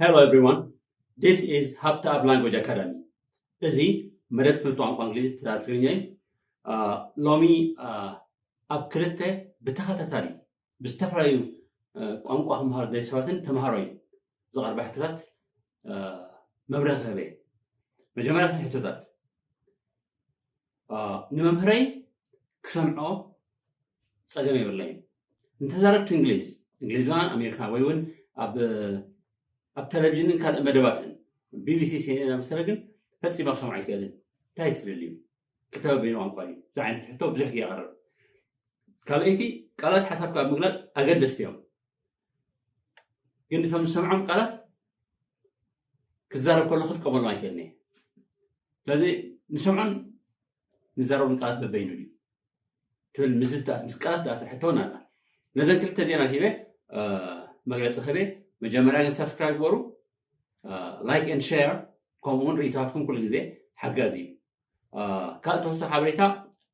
Hello everyone, this is ሃብተኣብ Language Academy። እዚ መደብ ትምህርቲ ቋንቋ እንግሊዝ ተዛረብ ትግርኛ እዩ። ሎሚ ኣብ ክልተ ብተኸታታሊ ብዝተፈላለዩ ቋንቋ ክምሃሩ ደሊ ሰባትን ተምሃሮይን ዝቐርበ ሕቶታት መብርህ ክህበ። መጀመርያ ሕቶታት ንመምህረይ ክሰምዖ ጸገም የብለይን። እንተዛረብቲ እንግሊዝ እንግሊዝዋን ኣሜሪካ ወይ እውን ኣብ ቴሌቪዥንን ካልእ መደባትን ቢቢሲ ሲኤንኤን ኣመሰለ ግን ፈጺማ ክሰምዖ ኣይክእልን። እንታይ ትደልዩ? ክልተ በበይኑ ቋንቋ እዩ። እዚ ዓይነት ሕቶ ብዙሕ ግዜ ይቐርብ። ካልኣይቲ ቃላት ሓሳብካ ኣብ ምግላፅ ኣገደስቲ እዮም፣ ግን እቶም ዝሰምዖም ቃላት ክዛረብ ከሎ ክጥቀመሎም ኣይክእልን እየ። ስለዚ ንሰምዖን ንዛረቡን ቃላት በበይኑ ድዩ ትብል ምስ ዝትኣስ ምስ ቃላት ትኣስር ሕቶ እውን ኣላ። ነዘን ክልተ ዜና ሂበ መግለፂ ክህበ። መጀመርያ ግን ሳብስክራይብ ግበሩ፣ ላይክ ኤንድ ሼር፣ ከምኡ እውን ርእይቶታትኩም ኩሉ ግዜ ሓጋዚ እዩ። ካልእ ተወሳኺ ሓበሬታ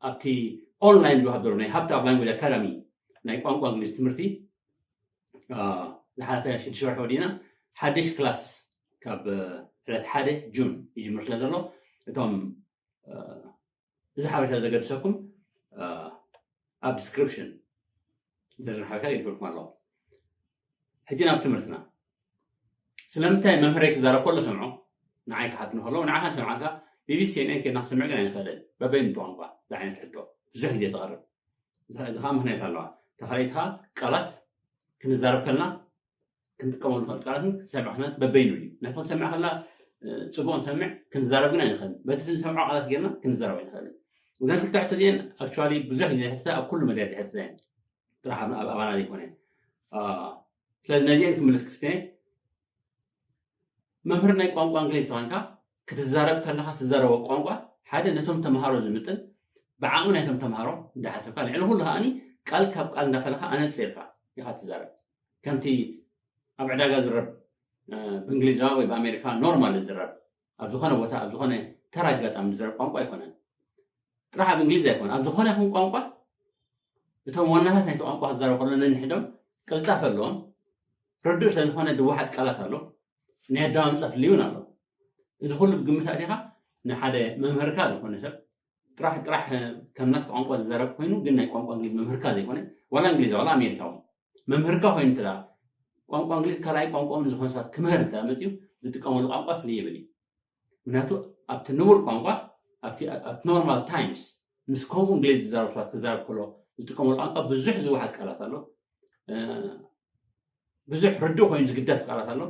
ኣብቲ ኦንላይን ዝወሃብ ዘሎ ናይ ሃብተኣብ ላንጉጅ ኣካዳሚ ናይ ቋንቋ እንግሊዝ ትምህርቲ ዝሓለፈ ሽዱሽተ ወርሒ ወዲእና ሓድሽ ክላስ ካብ ዕለት ሓደ ጁን ይጅምር ስለ ዘሎ እቶም እዚ ሓበሬታ ዘገድሰኩም ኣብ ዲስክሪፕሽን ዝርዝር ሓበሬታ ይግበርኩም ኣለኹ። ሕጂ ናብ ትምህርትና። ስለምንታይ መምህረይ ክዛረብ ከሎ ሰምዖ ንዓይ ክሓትኒ ከለዉ ንዓኻ ንሰምዓካ ቢቢሲ ሲኤንኤን ኬድና ክሰምዕ ግን ኣይንኽእልን። በበይኑ ቋንቋ ዝዓይነት ሕቶ ብዙሕ ግዜ ትቐርብ። እዚ ከዓ ምክንያት ኣለዋ። ተኻሊእትኻ ቃላት ክንዛረብ ከልና ክንጥቀመሉ ንኽእል ቃላት ክንሰምዕ ክነት በበይኑ እዩ። ነቲ ክንሰምዕ ከላ ጽቡቕ ንሰምዕ ክንዛረብ ግን ኣይንኽእልን። በቲ ንሰምዖ ቃላት ጌርና ክንዛረብ ኣይንኽእልን። እዘን ክልተ ሕቶ እዚአን ኣክቹዋሊ ብዙሕ ግዜ ሕትታ ኣብ ኩሉ መድያ ሕትታ እየን። ጥራሕ ኣብ ኣባና ዘይኮነ። ስለዚ ነዚአን ክምልስ ክፍትነ መምህር ናይ ቋንቋ እንግሊዝ ተኾንካ ክትዛረብ ከለኻ ትዛረቦ ቋንቋ ሓደ ነቶም ተምሃሮ ዝምጥን ብዓቕሚ ናይቶም ተምሃሮ እንዳሓሰብካ ልዕሊ ኩሉ ከዓኒ ቃል ካብ ቃል እንዳፈለኻ ኣነፂርካ ኢኻ ትዛረብ። ከምቲ ኣብ ዕዳጋ ዝረብ ብእንግሊዝዋ ወይ ብኣሜሪካ ኖርማል ዝረብ ኣብ ዝኾነ ቦታ ኣብ ዝኾነ ተራ ኣጋጣሚ ዝረብ ቋንቋ ኣይኮነን። ጥራሕ ኣብ እንግሊዝ ኣይኮነ ኣብ ዝኾነ ይኹን ቋንቋ እቶም ዋናታት ናይቲ ቋንቋ ክዛረብ ከሎ ነንሕዶም ቅልጣፍ ኣለዎም። ርዱእ ስለዝኾነ ድዋሓት ቃላት ኣሎ ናይ ኣደማምፃ ፍልዩን ኣሎ። እዚ ኩሉ ብግምት ኣቲኻ ንሓደ መምህርካ ዝኾነ ሰብ ጥራሕ ጥራሕ ከም ናትካ ቋንቋ ዝዛረብ ኮይኑ ግን ናይ ቋንቋ እንግሊዝ መምህርካ ዘይኮነ ዋላ እንግሊዝ ዋላ ኣሜሪካዊ መምህርካ ኮይኑ እንተ ቋንቋ እንግሊዝ ካልኣይ ቋንቋ ዝኾነ ሰባት ክምህር እንተ መፅዩ ዝጥቀመሉ ቋንቋ ፍልይ ይብል እዩ። ምክንያቱ ኣብቲ ንቡር ቋንቋ ኣብቲ ኖርማል ታይምስ ምስ ከምኡ እንግሊዝ ዝዛረብ ሰባት ክዛረብ ከሎ ዝጥቀመሉ ቋንቋ ብዙሕ ዝወሓድ ቃላት ኣሎ። ብዙሕ ርዱእ ኮይኑ ዝግደፍ ቃላት ኣሎ።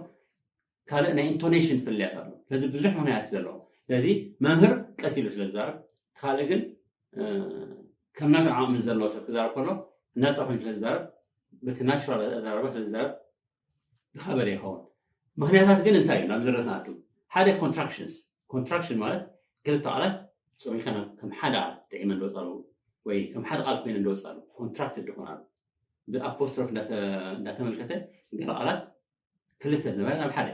ካልእ ናይ ኢንቶኔሽን ፍልያት ኣሎ። ስለዚ ብዙሕ ምክንያት ዘለዎ ስለዚ መምህር ቀስ ኢሉ ስለ ዝዛረብ እቲ ካልእ ግን ከም ናቱ ዓቕሚ ዘለዎ ሰብ ክዛረብ ከሎ ነፃ ኮይኑ ስለ ዝዛረብ በቲ ናቹራል ኣዘራርባ ስለ ዝዛረብ ዝኸበደ ይኸውን። ምክንያታት ግን እንታይ እዩ ናብ ዝርዝር ንኣቱ ሓደ ኮንትራክሽንስ ኮንትራክሽን ማለት ክልተ ቃላት ፀሚልካ ከም ሓደ ቃል ጥዒመ እንደወፃሉ ወይ ከም ሓደ ቃል ኮይነ እንደወፃሉ ኮንትራክትድ ይኾናሉ። ብኣፖስትሮፍ እንዳተመልከተ ገለ ቃላት ክልተ ዝነበረ ናብ ሓደ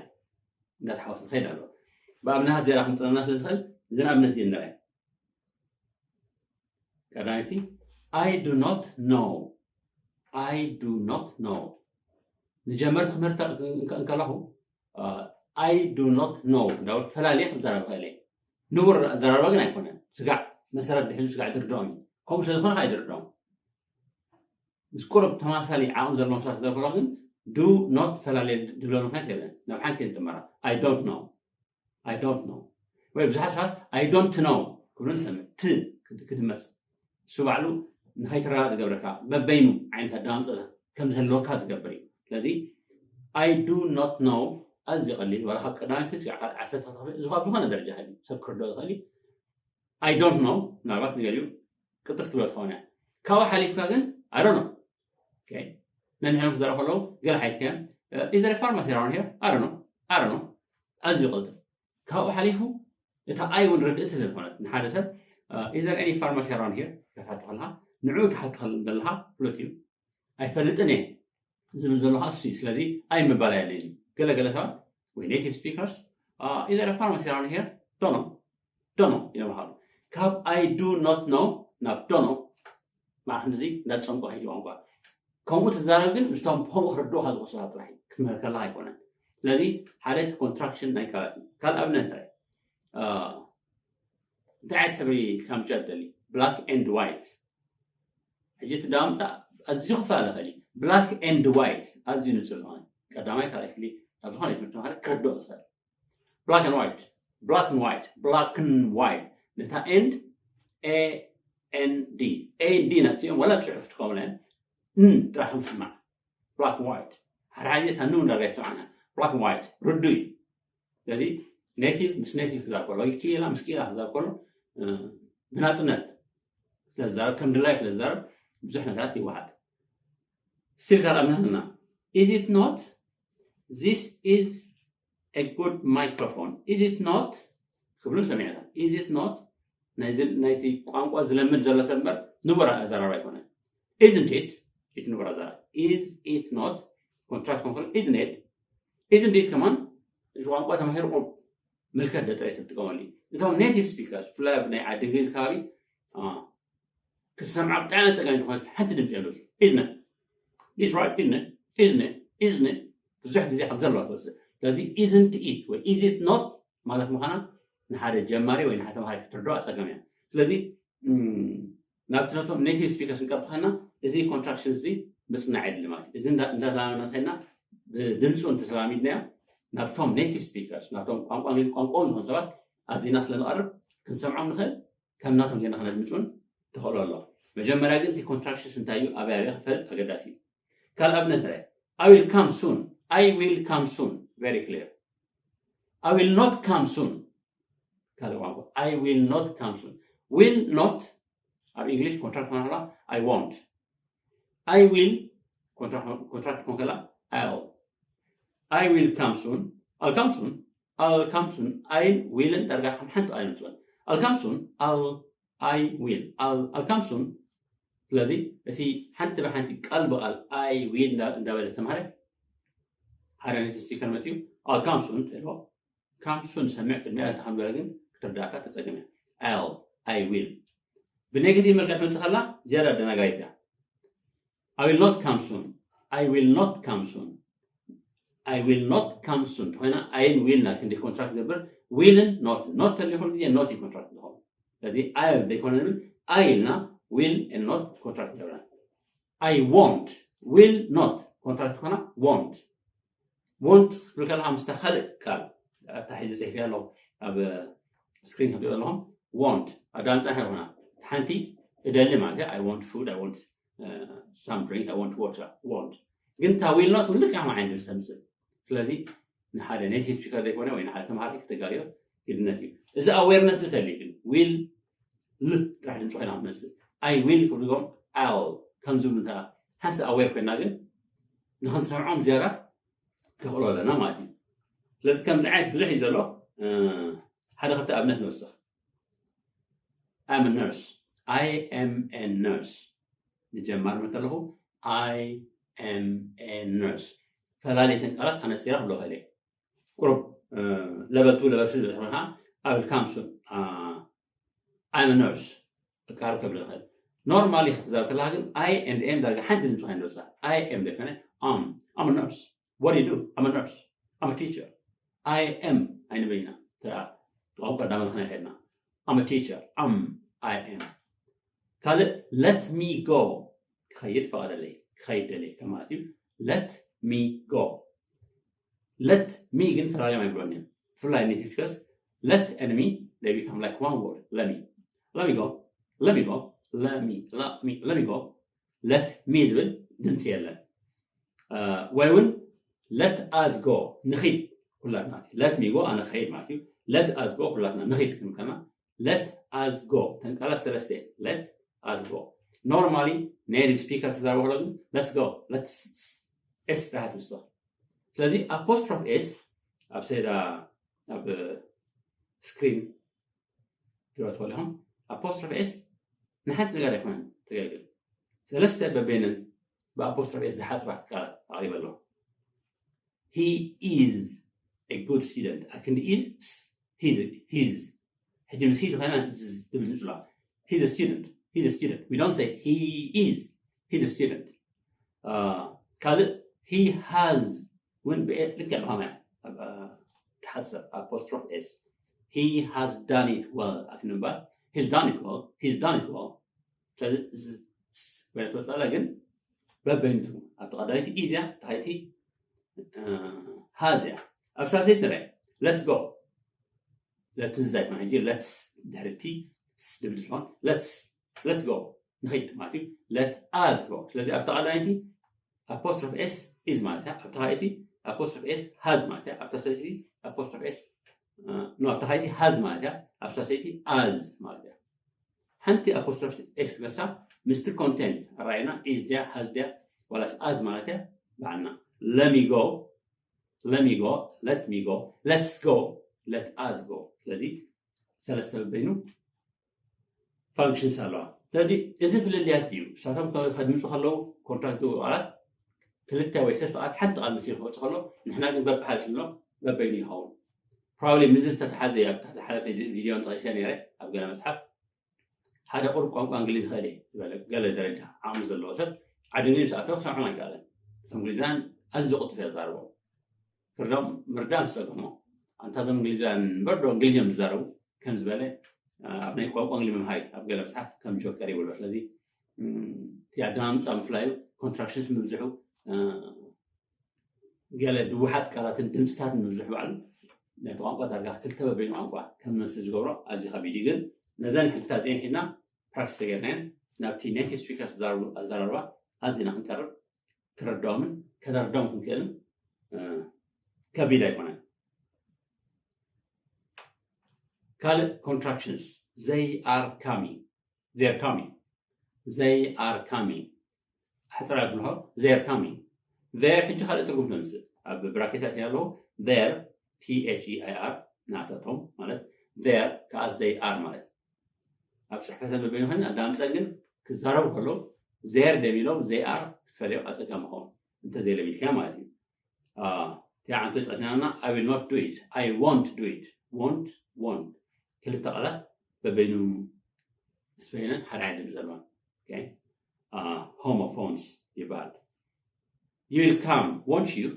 እንዳተሓወስ ዝኸይድ ኣሎ። ብኣብነታት ዜራ ክንፅረና ስለ ዝኽእል እዘን ኣብነት እዚን ንርኣይ። ቀዳመይቲ I do not know I do not know ንጀመርቲ ክምህርታ እንከለኹ I do not know እንዳበልኩ ፈላልየ ክዛረብ ይኽእል እየ። ንቡር ኣዘራርባ ግን ኣይኮነን። ስጋዕ መሰረት ድሕዙ ስጋዕ ድርድኦም እዩ። ከምኡ ስለ ዝኾነ ከዓ ኣይድርድኦም። ምስ ቁሩብ ተማሳሊ ዓቕሚ ዘለዎም ሰባት ዘበሎ ግን do not ፈላልየ ድብሎ ምክንያት የለን። ናብ ሓንቲ እየን ዝጥመራ። I don't know I don't know ወይ ብዙሓት ሰባት I don't know ክብሉ ንሰምዕ። ት ክድመፅ እሱ ባዕሉ ንኸይትረዳእ ዝገብረካ በበይኑ ዓይነት ኣዳምፀ ከም ዘለወካ ዝገብር እዩ። ስለዚ I do not know ኣዝዩ ቀሊል ዋላ ካብ ቀዳማይ ክፍሊ ስጋዕ ዓሰርተ ክፍሊ እዚ ካብ ዝኾነ ደረጃ ሃልዩ ሰብ ክርድኦ ዝኽእል እዩ። I don't know ምናልባት ንገሊኡ ቅልጥፍ ትብሎ ትኸውን እያ። ካብኡ ሓሊፍካ ግን I don't know ነንሕኖም ክዛረብ ከለዉ ገለ ሓይትከ is there a pharmacy around here? I don't know I don't know ኣዝዩ ቅልጥፍ ካብኡ ሓሊፉ እታ ኣይ እውን ርድእቲ ዘይኮነት ንሓደ ሰብ is there any pharmacy around here ክትሓቶ ከለካ ንዕኡ ትሓቶ ዘለካ ፍሉጥ እዩ። ኣይፈልጥን እየ ዝብል ዘሎ ከዓ እሱ እዩ። ስለዚ ኣይ ምባል ኣየድልየን እዩ። ገለ ገለ ሰባት ወይ native speakers is there a pharmacy around here? Don't know don't know እዮም በሃሉ። ካብ I do not know ናብ don't know ማለት እዚ እንዳተፀምቆ ከይዲ ቋንቋ ከምኡ ትዛረብ ግን ምስቶም ከምኡ ክርድኡካ ዝኽእሉ ሰባት ጥራሕ እዩ ክትምህር ከለካ ኣይኮነን። ስለዚ ሓደ እቲ contraction ናይ ቃላት እዩ። ካልእ ኣብነት እንታይ እንታይ ዓይነት ሕብሪ ካምጫ ትደሊ? Black and white። ሕጂ እቲ ዳምፃ ኣዝዩ ክፈላለ ይኽእል እዩ። Black and white ኣዝዩ ንፁር ዝኾነ ቀዳማይ ካልኣይ ክፍሊ ኣብ ዝኾነ ትምህርቲ ማለት ክርድኦ ዝኽእል። Black and white፣ black and white፣ black and white። ነታ and a n d a n d ነፅኦም ወላ ፅሑፍ ትከውለን ን ጥራሕ ምስማዕ። Black and white ሓደ ሓደ እታ ን ዳርጋ ይሰማዕና። Black and white ርዱ እዩ። ስለዚ native ምስ native ክዛብ ከሎ ወይ ክኢላ ምስ ክኢላ ክዛብ ከሎ ብናፅነት ስለዝዛረብ ከም ድላይ ስለዝዛረብ ብዙሕ ነገራት ይወሓጥ። ስቲል ካልእ ኣብነት ኣለና። Is it not? This is a good microphone, is it not? ክብሉ ንሰሚዕ ኢና። Is it not? ናይቲ ቋንቋ ዝለምድ ዘሎ ሰብ እምበር ንቡር ኣዘራርባ ኣይኮነን። Isn't it? እቲ ንቡር ኣዘራርባ is it not? Contract ክኸውን ከሎ isn't it? Isn't it ከማን እቲ ቋንቋ ተማሂሩ ቁሩብ ምልከት ዶ ጥራይ ሰብ ዝጥቀመሉ እዩ። እቶም native speakers ብፍላይ ኣብ ናይ ዓዲ እንግሊዝ ከባቢ ክትሰምዓ ብጣዕሚ ኣፀጋሚ ዝኾነት ሓንቲ ድምፂ የብሉ። Isn't it? It's right, isn't it? Isn't it? Isn't it? ብዙሕ ግዜ ከም ዘለዋ ትወፅእ። ስለዚ isn't it ወይ is it not ማለት ምዃና ንሓደ ጀማሪ ወይ ንሓደ ተምሃሪ ክትርድኦ ኣፀጋሚ እያ። ስለዚ ናብቲ ነቶም native speakers ክንቀርብ ከለና እዚ contraction እዚ ምፅናዕ የድሊ ማለት እዩ። እዚ እንዳተላመድና ከይድና ብድምፁ እንተተላሚድናዮ ናብቶም native speakers ናቶም ቋንቋ እንግሊዝ ቋንቋኦም ዝኾኑ ሰባት ኣዚና ስለ ንቐርብ ክንሰምዖም ንኽእል ከም ናቶም ጌርና ክነድምፅ እውን ተኽእሎ ኣሎ። መጀመርያ ግን እቲ contractions እንታይ እዩ ኣበይ ኣበይ ክፈልጥ ኣገዳሲ እዩ። ካልእ ኣብነት ንርአ። I will come soon። I will come soon። Very clear። I will not come soon። ካልእ ቋንቋ I will not come soon። Will not ኣብ English contract ክኾን ከላ I won't። I will contract ክኾን ከላ I'll። I will come soon። I'll come soon። I'll come soon። I will ን ዳርጋ ከም ሓንቲ ቃል ይምፅወን። I'll come soon። I'll I will። I'll come soon። ስለዚ እቲ ሓንቲ ብሓንቲ ቃል ብቃል I will እንዳበለ ዝተምሃረ ሓደ ነቲ speaker መፅዩ I'll come soon ትብሎ። Come soon ሰሚዕ ቅድሚያ ተኸንበረ ግን ክትርዳእካ ተፀገመ። I'll፣ I will ብኔጌቲቭ መልክዕ ትመፅእ ከላ ዝያዳ ኣደናጋሪት እያ። I will not come soon። I will not come soon። I will not come soon ተኮይና I ን will ና ክንዲ contract ገብር። Will ን not not ተልዩ ኩሉ ግዜ not ዩ contract ዝኸውን። ስለዚ I ዘይኮነ ንብል I ኢልና will and not contract ገብራ። I won't። Will not contract ዝኾና won't። Won't ክብል ከለካ ምስታ ካልእ ቃል ኣታሒዘ ፅሒፈ ኣለኹ ኣብ screen ከም ዘለኹም won't ኣዳምፃ ይኮና ሓንቲ እደሊ ማለት I want food፣ I want some drink፣ I want water። Want ግን እታ will not ልክዕ ከማን ዓይነት ድምፂ ተምፅእ። ስለዚ ንሓደ native speaker ዘይኮነ ወይ ንሓደ ተምሃራይ ክተጋግዮ ግድነት እዩ። እዚ awareness ዝተልዩ ግን will ል ጥራሕ ድምፂ ኮይና ክትመፅእ I will ክብልዎም I'll ከም ዝብሉ እንተ ሓንሳእ aware ኮይና ግን ንክንሰምዖም ዝያዳ ተኽእሎ ኣለና ማለት እዩ። ስለዚ ከምዚ ዓይነት ብዙሕ እዩ ዘሎ። ሓደ ክልተ ኣብነት ንወስኽ። I'm a nurse። I am a nurse። ንጀማር መተለኹ I am a nurse። ፈላልየተን ቃላት ኣነፂራ ክብሎ ከለ ቁሩብ level two level three ዝበፅሐ ከዓ I will come soon። I'm a nurse እቃርብ ከብል ይኽእል። Normally ክትዛረብ ከለካ ግን I and am ዳርጋ ሓንቲ ድምፂ ኮይና ወፃ። I am ዘይኮነ am። I'm a nurse። What do you do? I'm a nurse። I'm a teacher። I am ኣይንብል ኢና። ቋንቋ እንዳመለኽና ይኸድና። I'm a teacher። Am። I am። ካልእ let me go ክኸይድ ፈቐደለይ ክኸይድ ደለይ ከማለት እዩ። Let me go። Let me ግን ፈላልዮም ኣይብሎን እዮም። ብፍላይ native speakers let and me they become like one word። Let me let me go let me go let me let me let me go። Let me ዝብል ድምፂ የለን። ወይ እውን let us go ንኺድ ኩላትና። Let me go ኣነ ክኸይድ ማለት እዩ። Let us go ኩላትና ንኺድ ክንብል ከለና let us go ተን ቃላት ሰለስተ let us go። Normally native speaker ክዛረብ ከሎ ግን let's go let's s ጥራሕ ትውስኽ። ስለዚ apostrophe s ኣብ ሰይዳ ኣብ screen ትሪኦ ትኽእሉ ኢኹም። Apostrophe s ንሓንቲ ነገር ኣይኮነን ተገልግል። ሰለስተ በበይነን ብ apostrophe s ዝሓፅራ ቃላት ኣቕሪበ ኣለኹ። He is a good student። ኣክንዲ is his his ሕጂ ምስ he ዝኾነ ትብል ንፅላ። He's a student። He's a student። We don't say he is። He's a student። ካልእ he has እውን ብኤ ልክዕ ብኸመያ ኣብ ኣ፣ ትሓጽር apostrophe s. He has done it well ኣትንባል he's done it well, he's done it well. ስለዚ ዝ- ስ- ወይ ትወፅእ ኣላ ግን በበይንቱ ኣብቲ ቀዳመይቲ is እያ፣ ታይቲ has እያ። ኣብ ሳልሰይቲ ንርአ let's go. Let's ዛይት ማለት let's ድሕርቲ ስ ድብል ዝኾን let's let's go ንኸይድ ማለት እዩ። Let us go። ስለዚ ኣብቲ ቀዳመይቲ apostrophe s is ማለት እያ፣ ኣብቲ ካልኣይቲ apostrophe s has ማለት እያ፣ ኣብታ ሳልሰይቲ apostrophe s no ኣብታ ካልኣይቲ has ማለት እያ፣ ኣብ ሳልሰይቲ as ማለት እያ። ሓንቲ apostrophe s ክነሳ ምስቲ content ኣረኣየና is ድያ has ድያ ዋላስ as ማለት እያ። በዓልና let me go, let me go, let me go, let's go, let us go። ስለዚ ሰለስተ በበይኑ functions ኣለዋ። ስለዚ እዚ ፍልልያት እዩ። ንሳቶም ከ- ከድምፁ ከለዉ contract ዝገብሩ ቃላት ክልተ ወይ ሰለስተ ቃላት ሓንቲ ቃል መሲሉ ክወፅእ ከሎ ንሕና ግን በብሓደ ስንሎ በበይኑ ይኸውን። Probably ምስዚ ዝተተሓዘ እዩ። ኣብ ታሕቲ ሓለፈ ቪድዮን ጠቂሰ ነይረ ኣብ ገለ መፅሓፍ ሓደ ቁሩብ ቋንቋ እንግሊዝ ይኽእል እየ ዝበለ ገለ ደረጃ ዓቕሚ ዘለዎ ሰብ ዓዲ እንግሊዝ ምስ ኣተወ ክሰምዖም ኣይከኣለን። እቶም እንግሊዛውያን ኣዝዩ ቅልጡፍ እየ ዝዛረቦም። ክርዳም ምርዳም ዝፀገሞ ኣንታ እዞም እንግሊዛውያን እምበር ዶ እንግሊዝ እዮም ዝዛረቡ ከም ዝበለ ኣብ ናይ ቋንቋ እንግሊዝ ምምሃይ ኣብ ገለ መፅሓፍ ከም ጆከር ይብሎ። ስለዚ እቲ ኣደማምፃ ምፍላዩ contractions ምብዝሑ ገለ ድውሓት ቃላትን ድምፅታትን ምብዝሑ ባዕሉ ነቲ ቋንቋ ዳርጋ ክልተ በበይኑ ቋንቋ ከም ዝመስል ዝገብሮ ኣዝዩ ከቢድ እዩ። ግን ነዘን ሕግታት እዚአን ሒዝና practice ተገይርናየን ናብቲ native speakers ኣዘራርባ ኣዚና ክንቀርብ ክረድኦምን ከነርድኦም ክንክእልን ከቢድ ኣይኮነን። ካልእ contractions they are coming, they are coming, they are coming ኣሕፅራ ብልሆ they are coming። There ሕጂ ካልእ ትርጉም ተምፅእ ኣብ ብራኬታት ኣለዎ። There T H E I R ናታቶም ማለት there ከዓ they are ማለት ኣብ ፅሕፈተ በበይኑ ኮይነ ኣዳምፀ ግን ክዛረቡ ከለዉ there ደሚሎም they are ክትፈልዮም ኣፀጋሚ ኸውን እንተዘይለሚድካ ማለት እዩ። እቲኣ ዓንቶ ጠስናና I will not do it, I won't do it, won't, won't ክልተ ቃላት በበይኑ ስፈይነን ሓደ ዓይነት ድምፂ ዘለዋ homophones ይበሃል። You will come, won't you?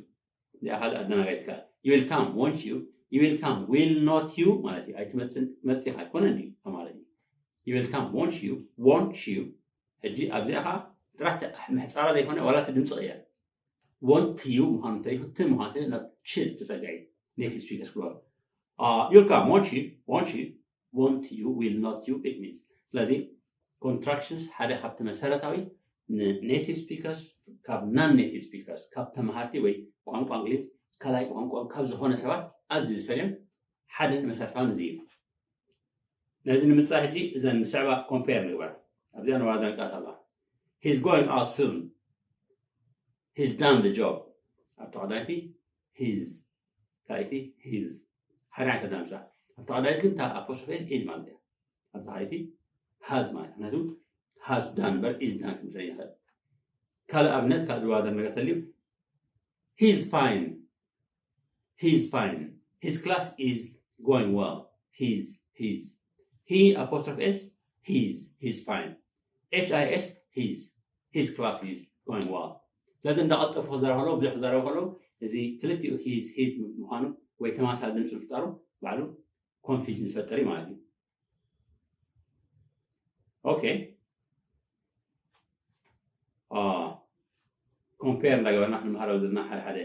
እዚኣ ካልእ ኣደናጋይትካ you will come, won't you? You will come, will not you ማለት እዩ። ኣይትመፅን መፂኻ ኣይኮነን እዩ ማለት እዩ። You will come, won't you? Won't you? ሕጂ ኣብዚኣ ከዓ ጥራሕ ምሕፃራ ዘይኮነ ዋላ እቲ ድምፂ ቅየር። Want you ምዃኑ እንተይኹ ት ምዃኑ ናብ ች ትፀግዒ native speakers ክብሎ you will come, won't you? Won't you? Want you? Will not you? It means ስለዚ contractions ሓደ ካብቲ መሰረታዊ ን native speakers ካብ non native speakers ካብ ተምሃርቲ ወይ ቋንቋ እንግሊዝ ካልኣይ ቋንቋ ካብ ዝኾነ ሰባት ኣዝዩ ዝፈልዮም ሓደን መሰረታውን እዚ እዩ። ነዚ ንምፅራይ ሕጂ እዘን ዝስዕባ compare ንግበር። ኣብዚኣ ንዋዳ ንቃት ኣላ He's going out soon. He's done the job. ኣብቲ ቀዳይቲ he's ካልኣይቲ his ሓደ ዓይነት ኣዳምፃ ኣብቲ ቀዳይቲ ግን እታ apostrophe s is ማለት እያ። ኣብቲ ካልኣይቲ has ማለት ምክንያቱ has done እምበር is done ክምስለና ይኽእል። ካልእ ኣብነት ካልእ ዝወዳደር ነገር ተልዩ he's fine, he's fine, his class is going well, his, his, he apostrophe s his, he's fine, H I S his, his class is going well። ስለዚ እንዳቐልጠፉ ክዛረቡ ከለዉ ብዙሕ ክዛረቡ ከለዉ እዚ ክልቲኡ his his ምዃኑ ወይ ተማሳሊ ድምፂ ምፍጣሩ ባዕሉ confusion ዝፈጥር እዩ ማለት እዩ። Okay compare እንዳገበርና ክንመሃሮ ዘለና ሓደ ሓደ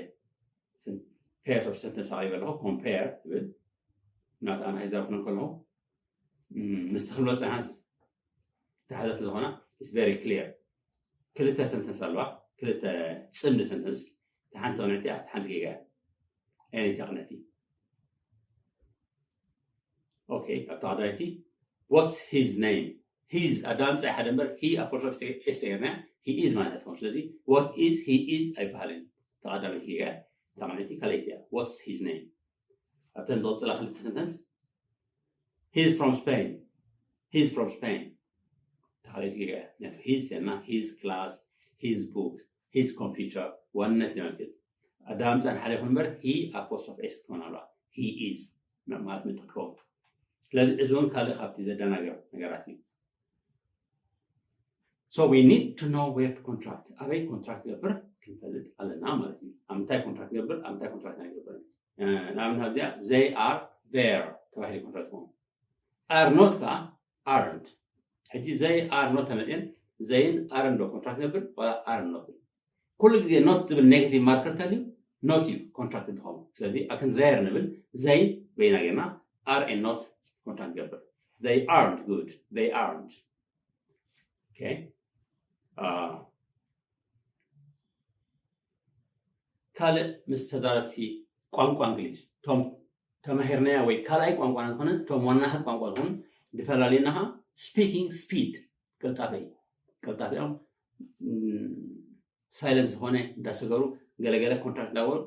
pairs of sentence ኣቕሪበ ኣለኹ። Compare ትብል ናት ኣናሃይዘር ክነን ከለኹ ምስቲ ክንብሎ ፀናሓት ተሓዘ ስለዝኾና it's very clear። ክልተ sentence ኣለዋ፣ ክልተ ፅምዲ sentence። እታ ሓንቲ ቅንዕቲ እያ፣ እታ ሓንቲ ጌጋ እያ። ኣየነይቲ ቅንዕቲ? Okay ኣብታ ቀዳይቲ what's his name? His ኣዳምፃ ሓደ እምበር he apostrophe s ተገርና he is ማለት ኣትኮን። ስለዚ what is he is ኣይበሃልን። እታ ቀዳመይቲ ጌጋ እያ። እታ ቅንዕቲ ካልኣይቲ እያ። What's his name? ኣብተን ዝቕፅላ ክልተ sentence he's from Spain, he's from Spain። ተኻሊት ጌጋ ነቲ his ና his class, his book, his computer ዋንነት የመልክት። ኣዳምፃን ሓደ ይኹን እምበር he apostrophe s ክትኾን ኣለዋ። He is ማለት ምጥቅከው። ስለዚ እዚ እውን ካልእ ካብቲ ዘደናገር ነገራት እዩ። So we need to know where to contract። ኣበይ contract ገብር ክንፈልጥ ኣለና ማለት እዩ። ኣብ ምንታይ contract ገብር ኣብ ምንታይ contract ኣይገብርን። ንኣብነት ኣብዚኣ they are there ተባሂሉ ኮንትራክት ይኸውን። Are not ከዓ aren't። ሕጂ they are not ተመፅየን they ን are ን ዶ ኮንትራክት ነብር ወላ are not? ኩሉ ግዜ not ዝብል ኔጋቲቭ ማርከር ተልዩ not እዩ ኮንትራክት እንትኸውን። ስለዚ ኣብክን they are ንብል they በይና ጌርና are and not ኮንትራክት ገብር። They aren't good. They aren't okay. ካልእ ምስ ተዛረብቲ ቋንቋ እንግሊዝ እቶም ተማሂርናያ ወይ ካልኣይ ቋንቋና ዝኾነ እቶም ዋናሃት ቋንቋ ዝኾኑ ዝፈላለዩና ከዓ speaking speed ቅልጣፈ እዩ። ቅልጣፈኦም ሳይለንት ዝኾነ እንዳሰገሩ ገለገለ ኮንትራክት እንዳገበሩ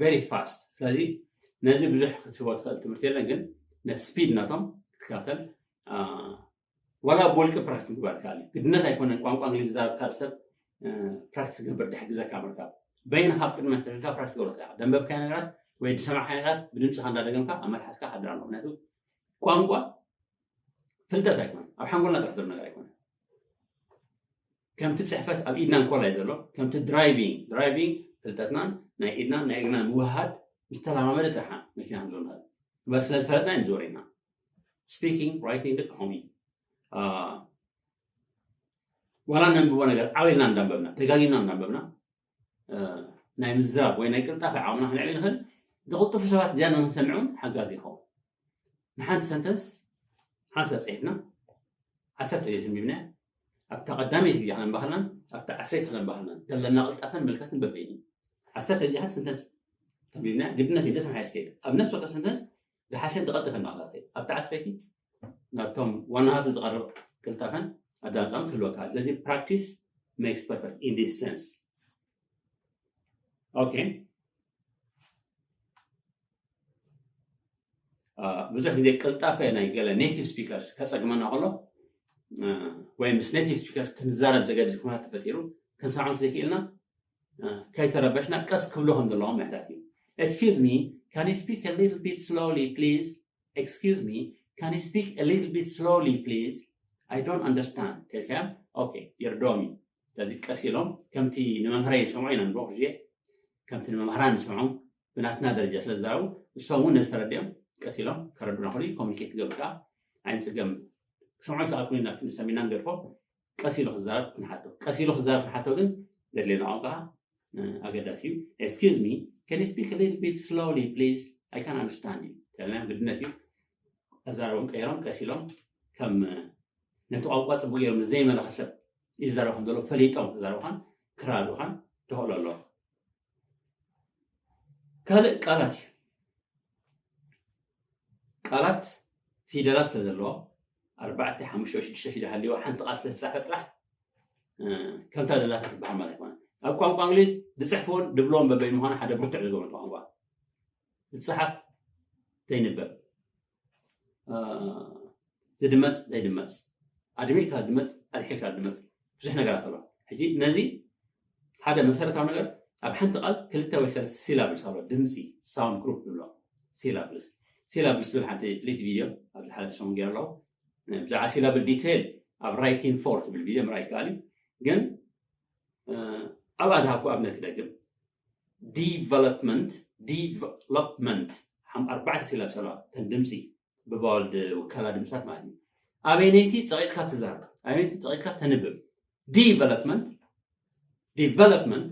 very fast። ስለዚ ነዚ ብዙሕ ክትህቦ ትኽእል ትምህርቲ የለን፣ ግን ነቲ ስፒድ ናቶም ክትከታተል ዋላ ብወልቂ ፕራክቲስ ምግባር ከኣል ግድነት ኣይኮነን። ቋንቋ እንግሊዝ ዝዛረብ ካልእ ሰብ ፕራክቲስ ገብር ድሕግዘካ ምርካብ በይንካ ኣብ ቅድሚ ተልካ ፕራክቲስ ገብር ትኽእል። ደንበብካዮ ነገራት ወይ ዝሰማዕካዮ ነገራት ብድምፅካ እንዳደገምካ ኣብ መልሓስካ ሓድራ ኣሎ። ምክንያቱ ቋንቋ ፍልጠት ኣይኮነን፣ ኣብ ሓንጎልና ጥራሕ ዘሎ ነገር ኣይኮነን። ከምቲ ፅሕፈት ኣብ ኢድና እንኮላይ ዘሎ ከምቲ ድራይቪንግ ድራይቪንግ ፍልጠትናን ናይ ኢድናን ናይ እግርና ምውሃድ ምስ ተለማመደ ጥራሕ መኪና ክንዞር ንኽእል። እምበር ስለ ዝፈለጥና እዩ ንዞር ኢና። ስፒኪንግ ራይቲንግ ደቂ ከምኡ እዩ። ዋላ ነንብቦ ነገር ዓው ኢልና እንዳንበብና ደጋጊምና እንዳንበብና ናይ ምዝራብ ወይ ናይ ቅልጣፈ ዓቕምና ክነዕቢ ንኽእል። ዝቕልጥፉ ሰባት ዝያዳ ንክንሰምዕ እውን ሓጋዚ ይኸውን። ንሓንቲ ሰንተንስ ሓንሳ ፅሒፍና ዓሰርተ ግዜ ተንቢብና ኣብታ ቀዳመይቲ ግዜ ከነንባህልና ኣብታ ዓስረይቲ ከነንባህልና ዘለና ቅልጣፈን ምልከትን በበይኑ ዓሰርተ ግዜ ሓንቲ ሰንተንስ ተንቢብና ግድነት እዩ። ደተመሓየሽ ከይድ ኣብ ነፍሲ ወከፍ ሰንተንስ ዝሓሸን ዝቐልጠፈን ማእኸላት ከይድ ኣብታ ዓስረይቲ ናብቶም ዋናሃቱ ዝቐርብ ቅልጣፈን ኣዳምፃን ክህልወካ። ስለዚ practice makes perfect in this sense። Okay። ብዙሕ ግዜ ቅልጣፈ ናይ ገለ ኔቲቭ ስፒከርስ ከፀግመና ከሎ ወይ ምስ ኔቲቭ ስፒከርስ ክንዛረብ ዘገድድ ኩነታት ተፈጢሩ ክንሰምዖም ዘይክእልና ከይተረበሽና ቀስ ክብሉ ከም ዘለዎም ምሕታት እዩ። Excuse me, can you speak a little bit slowly please? Excuse me, can you speak a little bit slowly please? I don't understand ተልካዮም። ኦኬ ይርዶም እዩ። ስለዚ ቀስ ኢሎም ከምቲ ንመምህረይ ዝሰምዖ ኢና ንብሎ ግዜ ከምቲ ንመምህራን ንሰምዖም ብናትና ደረጃ ስለ ዝዛረቡ እሶም እውን ነዚ ተረዲኦም ቀስ ኢሎም ከረዱና ክሉ ኮሚኒኬት ገብር ከዓ ኣይንፅገም። ክሰምዖ ይከኣልኩን ኢና ክንሰሚና ንገድፎ ቀስ ኢሉ ክዛረብ ክንሓቶ ቀስ ኢሉ ክዛረብ ክንሓቶ ግን ዘድልየና ቋንቋ ኣገዳሲ እዩ። Excuse me, can you speak a little bit slowly please? I can't understand you ተለና ግድነት እዩ። ኣዛረቦም ቀይሮም ቀስ ኢሎም ከም ነቲ ቋንቋ ፅቡቅ ገይሮም ዘይመለኸ ሰብ ይዛረብ ከም ዘሎ ፈሊጦም ክዛረብኻን ክራድኡኻን ተኽእሎ ኣሎ። ካልእ ቃላት እዩ። ቃላት ፊደላት ስለ ዘለዎ ኣርባዕተ ሓሙሽተ ሽዱሽተ ፊደል ሃልዎ ሓንቲ ቃል ስለ ዝፃፈ ጥራሕ ከምታ ደላታ ትበሃል ማለት ኣይኮነ። ኣብ ቋንቋ እንግሊዝ ዝፅሕፍዎን ድብለዎን በበይ ምዃኑ ሓደ ብርቱዕ ዝገብሮ ቋንቋ ዝፀሓፍ ዘይንበብ ዝድመፅ ዘይድመፅ ኣድሚዕካ ድመፅ ኣድሒልካ ድመፅ ብዙሕ ነገራት ኣሎ። ሕጂ ነዚ ሓደ መሰረታዊ ነገር ኣብ ሓንቲ ቃል ክልተ ወይ ሰለስተ ሲላብልስ ኣሎ ድምፂ ሳውንድ ግሩፕ ንብሎ። ሲላብልስ ሲላብልስ ዝብል ሓንቲ ፍልይቲ ቪድዮ ኣብ ዝሓለፈ ሰሙን ገይረ ኣለኹ። ብዛዕባ ሲላብል ዲቴይል ኣብ ራይቲንግ ፎር ትብል ቪድዮ ምርኣይ ይከኣል እዩ። ግን ኣብኣ ዝሃብኩ ኣብነት ክደግም ዲቨሎፕመንት ዲቨሎፕመንት ሓም ኣርባዕተ ሲላብስ ኣለዋ ተን ድምፂ ብባወል ውከላ ድምፅታት ማለት እዩ። ኣበይነይቲ ፀቂጥካ ትዛረብ ኣበይነይቲ ፀቂጥካ ተንብብ ዲቨሎፕመንት ዲቨሎፕመንት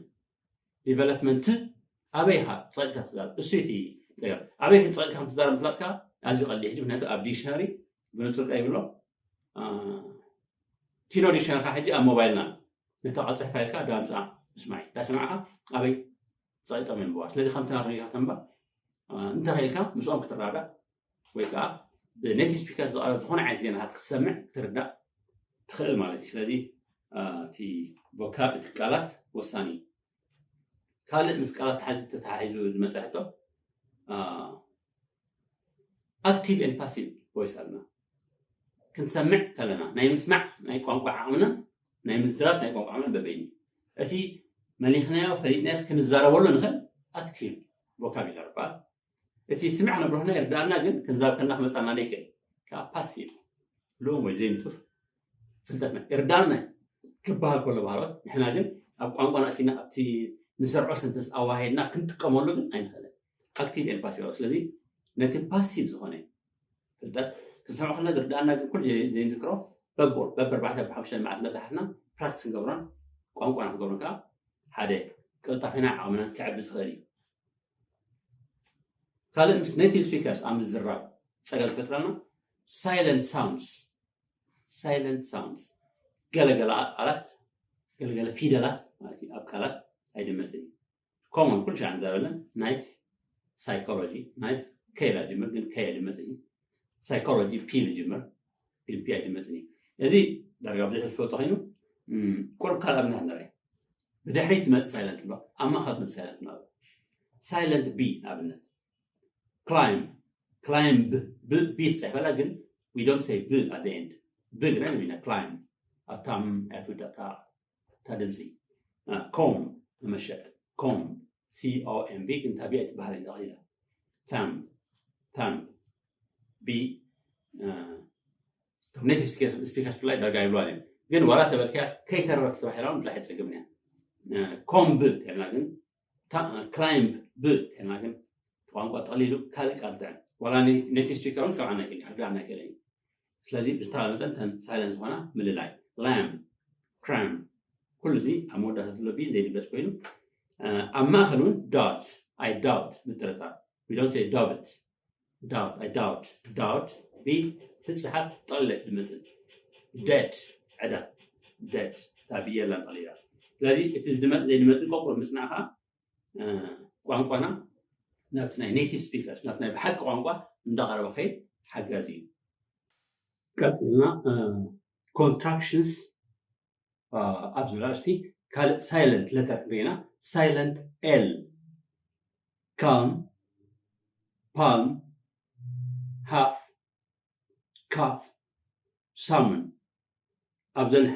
ዲቨሎፕመንት ኣበይ ኢኻ ፀቂጥካ ትዛረብ እሱ እቲ ፀገም ኣበይ ክንፀቂጥካ ትዛረብ ምፍላጥካ ኣዝዩ ቀሊል ሕጂ ምክንያቱ ኣብ ዲክሽነሪ ብንፁር ታይ ይብሎ ኪኖ ዲክሽነሪ ካ ሕጂ ኣብ ሞባይልና ነታ ቃል ፅሕፋ ኢልካ ዳምፃ ምስማዕ ዳሰማዕካ ኣበይ ፀቂጦም የንብዋ ስለዚ ከምቲ ናቶም ኢልካ ተንባ እንተኽኢልካ ምስኦም ክትራዳእ ወይ ከዓ ብኔቲቭ ስፒከር ዝቐረብ ዝኾነ ዓይነት ዜናታት ክትሰምዕ ክትርዳእ ትኽእል ማለት እዩ። ስለዚ እቲ ቮካብ እቲ ቃላት ወሳኒ እዩ። ካልእ ምስ ቃላት ተሓዚ ተተሓሒዙ ዝመፀ ሕቶ ኣክቲቭ ን ፓሲቭ ቮይስ ኣለና። ክንሰምዕ ከለና ናይ ምስማዕ ናይ ቋንቋ ዓቕምና ናይ ምዝራብ ናይ ቋንቋ ዓቕምና በበይኒ እቲ መሊኽናዮ ፈሊጥናዮስ ክንዛረበሉ ንኽእል ኣክቲቭ ቮካቢላሪ ይበሃል። እቲ ስምዕ ክነብርህና ይርዳእና ግን ክንዛብ ከና ክመፃና ዘይክእል ከዓ ፓሲቭ ሎም ወይ ዘይንጡፍ ፍልጠትና ይርዳእና ክበሃል ከሎ ባህሎት ንሕና ግን ኣብ ቋንቋና ኣቲና ኣብቲ ንሰርዖ ሰንተንስ ኣዋሂድና ክንጥቀመሉ ግን ኣይንኽእልን። ኣክቲቭ ኤን ፓሲቭ ኣለዉ። ስለዚ ነቲ ፓሲቭ ዝኾነ ፍልጠት ክንሰምዖ ከለና ዝርድኣና ግን ኩሉ ዘይ- ዘይንዝክሮ በብወር በብኣርባዕተ ብሓሙሽተ መዓልቲ መፅሓፍና ፕራክቲስ ንገብሮን ቋንቋና ክንገብሮን ከዓ ሓደ ቅልጣፌና ዓቕምና ክዕቢ ዝኽእል እዩ። ካልእ ምስ ኔቲቭ ስፒከርስ ኣብ ምዝራብ ፀገም ዝፈጥረልና ሳይለንት ሳውንድስ ሳይለንት ሳውንድስ ገለገለ ቃላት ገለገለ ፊደላት ማለት እዩ ኣብ ቃላት ኣይድመፅን እዩ። ኮመን ኩሉ ሻዕ ንዛረበለን ናይ ሳይኮሎጂ ናይ ከ ኢላ ጅምር ግን ከ ድመፅን እዩ። ሳይኮሎጂ ፒ ዝጅምር ግን ፒ ኣይድመፅን እዩ። እዚ ዳርጋ ብዙሕ ዝፈልጦ ኮይኑ ቁርብ ካልእ ኣብነት ንርኢ። ብድሕሪት ትመፅእ ሳይለንት ኣሎ፣ ኣብ ማእኸል ትመፅእ ሳይለንት ኣሎ። ሳይለንት ቢ ንኣብነት ክላይምብ ክላይምብ ብ ቢ ትፅሕፈላ ግን we don't say ብ at the end። ብ ግና ንብና ክላይምብ ኣብታ ም እያ ትውዳእ እታ ድምፂ። ኮም ንመሸጥ ኮም C O M B ግን እታ ቢ ኣይትበሃልን ተቐሊላ። ታምብ ታምብ ቢ እቶም ኔቲቭ ስፒከርስ ብፍላይ ዳርጋ ይብልዋ እዮም። ግን ዋላ ተበልክያ ከይተረፈት ተባሂላ እውን ብዙሕ ኣይፀግምን እያ። ኮም ብ ተልና ግን ክላይምብ ብ ተልና ግን ቋንቋ ጠቕሊሉ ካልእ ቃል ጥዕም ዋላ ኔቲቭ ስፒከር እውን ሰብዓና ይክእል ይሕዳና ይክእል እዩ። ስለዚ ብዝተባለ መጠን ተን ሳይለንት ዝኾና ምልላይ ላም ክራም ኩሉ እዚ ኣብ መወዳእታ ዘሎ ቢ ዘይድበስ ኮይኑ ኣብ ማእኸል እውን ዳት ኣይ ዳውት ምጥርጣር ዶንት ሴ ዳውት ዳውት ኣይ ዳውት ዳውት ቢ ትፅሓፍ ጠቕለል ድመፅእ ደት ዕዳ ደት እታ ብየላን ጠቕሊላ። ስለዚ እቲ ዝድመፅ ዘይድመፅን ቆቁር ምፅናዕካ ቋንቋና ናብቲ ናይ ኔቲቭ ስፒከርስ ናብቲ ናይ ብሓቂ ቋንቋ እንዳቐረበ ከይድ ሓጋዚ እዩ። ቀፂልና ኮንትራክሽንስ ኣብዚ ላስቲ ካልእ ሳይለንት ለተር ርኢና ሳይለንት ኤል ካልም ፓልም ሃፍ ካፍ ሳምን ኣብዘን